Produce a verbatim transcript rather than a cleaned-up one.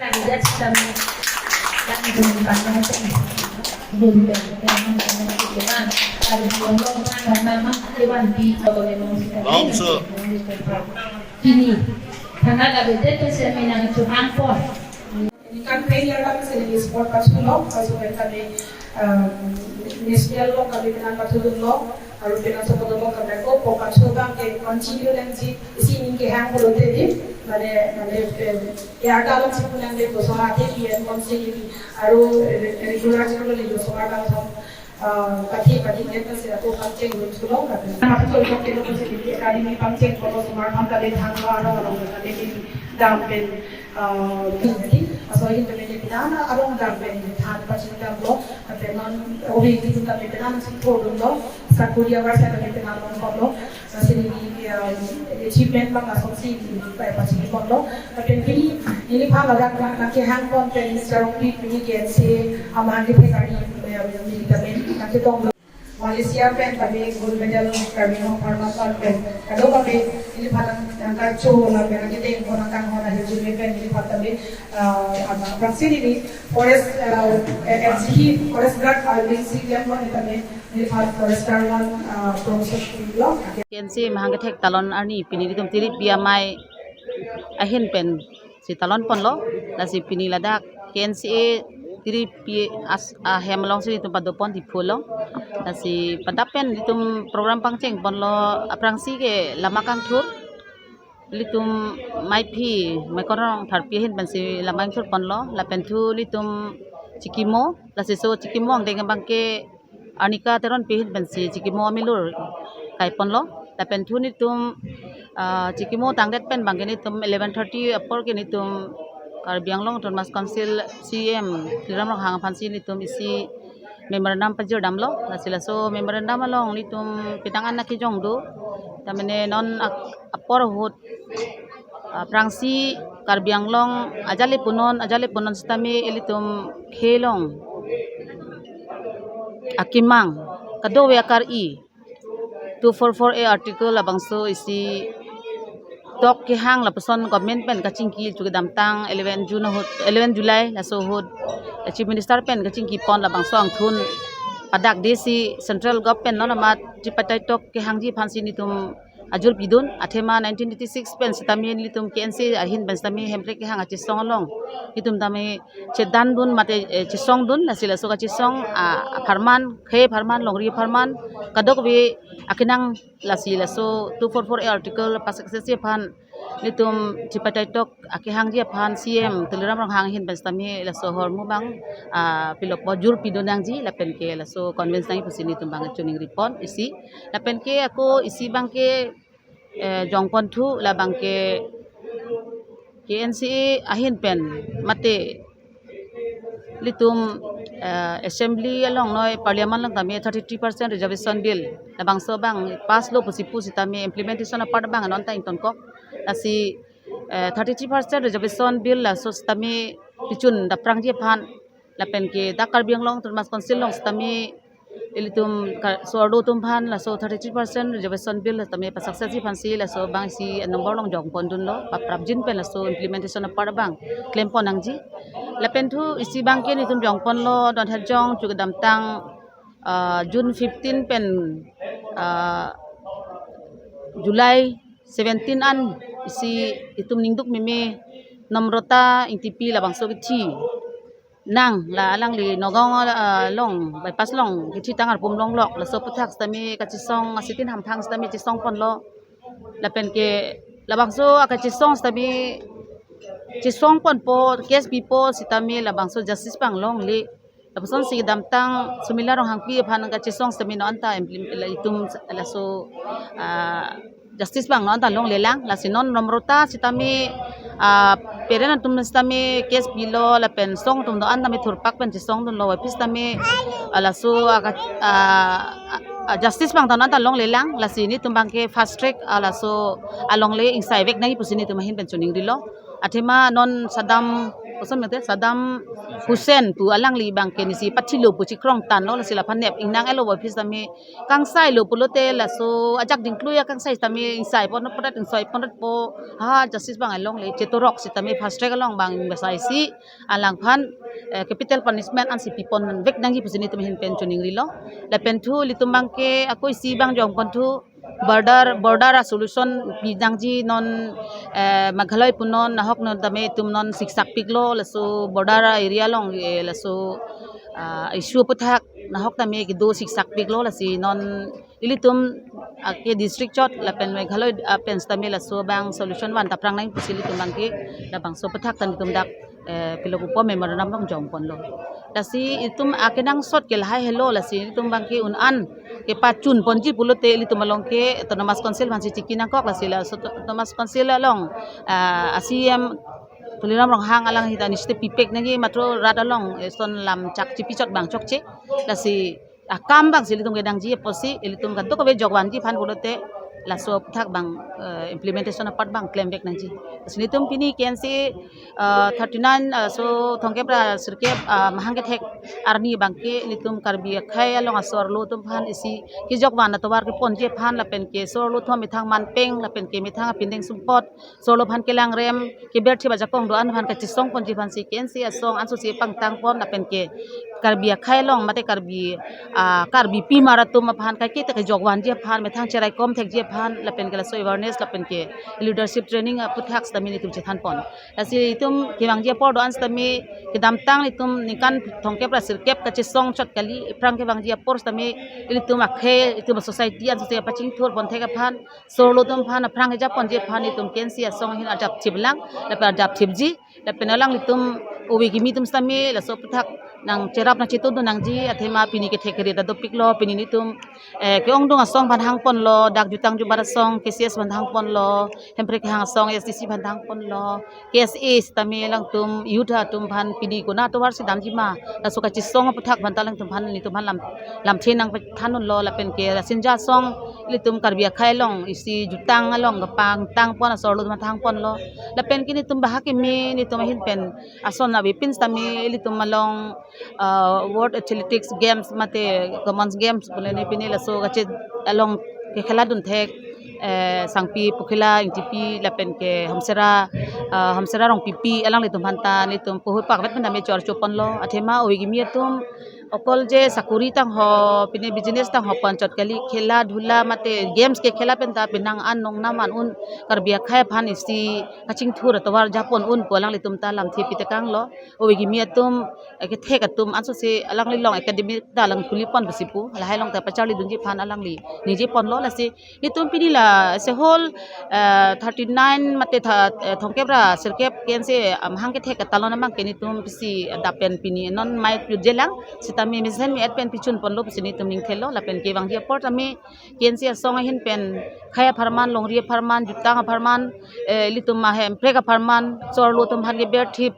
Pini, thanat avedet pen seminar chehang pon. Ini campaign ya kan sini sport pachulo, pasu kan kami, um, national lo kami pinang pachudunlo, aru pinang sopo lo kami ko, po pachu abang ke continue nangji, isi ning kehang pulote di, mane, mane, em, ya kalau si punang de ko so hati pian konsi ini, aru, eh, regular si pulo le so abang thom, ah, pati, pati neta si ako pangcheng dun chulo kan. Nama tu kalau kita ko si academy pangcheng ko so mar pang kali thang lo, aru, aru, kali di dam pen, ah, di, aso hin pen di dam, aru dam pen di than paching dam lo, pen non, ori di tu kami pen si thor dun lo, sakuri awar sa kami pen long lo, lasi ini, ah, achievement bang asong si, eh, paching pon lo, pen pini, ini pha ladak na, na kehang pon pen, sarong pi pini K N C A, amang di phe kami, eh, ini kami, na ketong lo. Malaysia pen kami gold medal kami hong pharma pen. Kado kami ini phan nang karcho la pen kami teng pon nang kanghon ahirjume pen ini phan kami, ah, ama aphrangsi ini forest, ah, eh, F G T forest guard, ah, agency klem pon kami ini phan forest guard one, ah, promotion lo. K N C A mahang kethek talon arni pini ilitum Tirip Pi Amei ahin pen si talon ponlo, lasi pini ladak K N C A Tirip Pi as, ahem along si ilitum pado pon Diphu along, lasi padap pen ilitum program pangcheng ponlo, aphrangsi ke lama kangthur, ilitum Meiphi, Meikorong Tharpi ahin pen si lama kangthur ponlo, lapen thu ilitum chikimo, lasi so chikimo angdeng abang ke Arnika Teronpi ahin pen si chikimo amilur kai ponlo. Lapen thu nelitum, ah, chikimo tangdet pen abang ke nelitum eleven thirty apor ke nelitum Karbi Anglong Autonomous Council C E M Tuliram Ronghang aphan si nelitum isi memorandum pajir damlo. Lasi laso memorandum along nelitum penang an akejong do. Tamene non ak-, apor ahut, ah, aphrangsi Karbi Anglong ajali punon, ajali punon sitame ilitum khei along akemang, kadokave akar-i, two four four A article labangso isi tok kehang lapuson government pen kachingki chu kedamtang eleven June ahut, eleven July laso ahut Chief Minister pen kachingki pon labangso angthun padak desi central government non amat chepatai tok kehangji aphan si nelitum ajul pidun, athema nineteen eighty-six pen sitame nelitum K N C A ahin pen sitame Hemprek kehang achesong along nelitum tame chedan dun mate, eh, chesong dun, lasi laso kachesong, ah, apharman, khei apharman, longri apharman, kadokave akenang, lasi laso two four four A article pasaksesi aphan nelitum chepatai tok akehangji aphan C E M Tuliram Ronghang ahin pen sitame laso ahormu abang, ah, pilok bojur pidun nangji lapen ke laso convince nangji pusi nelitum abang choningri pon isi. Lapen ke ako isi abang ke, eh, jong pon thu labang ke K N C A ahin pen mate ilitum, eh, assembly along noi parliament along tame thirty-three percent reservation bill labangso abang pass lo pusi pu sitame implementation apart abang non ta ingtonkok. Lasi, eh, thirty-three percent reservation bill laso sitame pichun daprangji aphan lapen ke dak Karbi Anglong Autonomous Council along sitame ilitum ka-, so-arlo atum aphan laso thirty-three percent reservation bill tame pasaksesi aphan si laso abang isi number along jong pon dunlo, paprapjin pen laso implementation apart abang klem pon nangji. Lapen thu isi abang ke nelitum jong ponlo, don her jong chu kedamtang, ah, June fifteen pen, ah, July seventeen an isi itum ningduk meme Nomrota Ingtipi labangso kethi nang la alangli Nagaon, ah, along bypass along kethi tang arpum longlok, laso aphuthak sitame kachesong asitin hamphang sitame chesong ponlo. Lapen ke labangso akachesong sitame chesong ponpo, case pipo sitame labangso justice abang longle. Lapuson si kedamtang Sumila Ronghangpi aphan kachesong sitame non anta implim-, la itum laso, ah, justice abang non anta longlelang, lasi non Nomrota sitame, ah, parent atum sitame case pilo lapen song atum do-an tame thurpak pen chesong dunlo, wapis tame, ah, laso, ah, ka-, ah, ah, ah, justice abang non anta longlelang, lasi nelitum abang ke fast track, ah, laso alongle ingsaivek nangji pusi nelitum ahin pen choningrilo. Athema non sadam Koson mete Saddam Hussein pu alangli abang ke nisi pathilo pu chikrong tanlo, lasi laphan nep ingnang elo office tame kangsai lo pulote laso ajak dingklui akangsai tame ingsai pon prat ingsai pon po ha justice abang along le chetorok sitame fast track along abang ingsai si alangphan eh, capital punishment ansi pipon vek nangji pusi nelitum ahin pen chuning rilo. Lapen thu ilitum abang ke ako isi abang jongpon thu border border a solution pi nangji non eh, Meghalaya pu non nahok non tame itum non siksak piklo laso border area along eh, laso ah, issue aputhak nahok tame kedo siksak piklo lasi non ilitum ah, ke district chot lapen Meghalaya ah, pen sitame laso abang solution van ta prang nang pusi ilitum abang ke labangso aputhak ta nelitum dak eh, pilo pupo memorandum along jongponlo. Lasi itum akenangsot ke lahai helo lasi itum abang ke un-an kepachun ponji pulote ilitum along ke Autonomous Council aphansi chiki nangkok lasi laso Autonomous Council along ah, a C E M Tuliram Ronghang alang hita nishite pipek nangji matro rat along eson lam chak chipi chot abang chokche lasi akam abang si ilitum kedangji apotsi ilitum kadokave jokvanji aphan pulote laso aputhak abang eh, implementation apart abang klem vek nangji. Lasi nelitum pini K N C eh, thirty nine eh, so thomkep ra sirkep eh, mahang kethek arni abang ke nelitum Karbi akhei along aso arlo atum aphan isi kejokvan atovar keponji aphan lapen ke so arlo atum methang manpeng lapen ke methang apindeng sumpot so arlo aphan kelangrem keberthip ajakong do-an aphan kachesong ponji aphansi K N C asong ansosi pangtang pon lapen ke Karbi akhei along mate Karbi ah, Karbi pimar atum aphan kaike ta kejokvanji aphan methang cheraikom thekji aphan lapen ke laso awareness lapen ke leadership training aputhak sitame nelitum chethan pon. Lasi itum kevangji apor do-an sitame kedamtang itum ningkan thomkep ra sirkep kachesong chot kali, aphrang kevangji apor sitame ilitum akhei itum society ansosi pachingthur pon thek aphan so arlo atum aphan aphrang kejaponji aphan itum K N C asong ahin arjap thip lang lapen arjap thipji lapen alanglitum ove kimi atum sitame laso aputhak nangcherap nangchetongdun nangji athema pini kethek kere ta dopiklo pini nelitum eh, ke-ongdung asong aphan hangponlo dak jutang jubat asong K C S aphan hangponlo Hemprek kehang asong A S D C aphan hangponlo K S A sitame alangtum youth atum aphan pini konat atovar si damji ma laso kachesong aputhak aphan ta alangtum aphan nelitum aphan lam lamthe nangpathandunlo lapen ke Rasinja asong ilitum Karbi akhei along isi jutang along kepangtang pon aso arlo atum aphan hangponlo lapen ke nelitum bahak kimi nelitum ahin pen ason avepin sitame ilitum along ah, World Athletics Games mate Commons Games pulene pini laso kache along kekhela dun thek eh, Sangpi Pukhila Ingtipi lapen ke Hamsera ah, Hamsera Rongpipi alanglitum aphan ta nelitum puhui pakvet pen tame chor choponlo athema ove kimi atum okol je sakuri tangho pine business tangho pon chot kali khela dhula mate games kekhela pen ta penang an nongnam an un Karbi akhei aphan isi kachingthur atovar japon un pu alanglitum ta lamthe pitekanglo ove kimi atum eh, kethek atum ansosi alangli along academy ta alang khuli pon pusi pu lahai along ta pacharlidunji aphan alangli ningje ponlo lasi nelitum pini la se whole eh, thirty nine mate tha, eh, thomkep ra sirkep K N C amahang kethek katalon abang ke nelitum pisi adap pen pini non mai put jelang sitame mesen mi et pen pichun ponlo pusi nelitum ningthelo lapen kevangji apor tame K N C asong ahin pen khei apharman longri apharman jutang apharman eh, ilitum ahem prek apharman so arlo atum aphan keberthip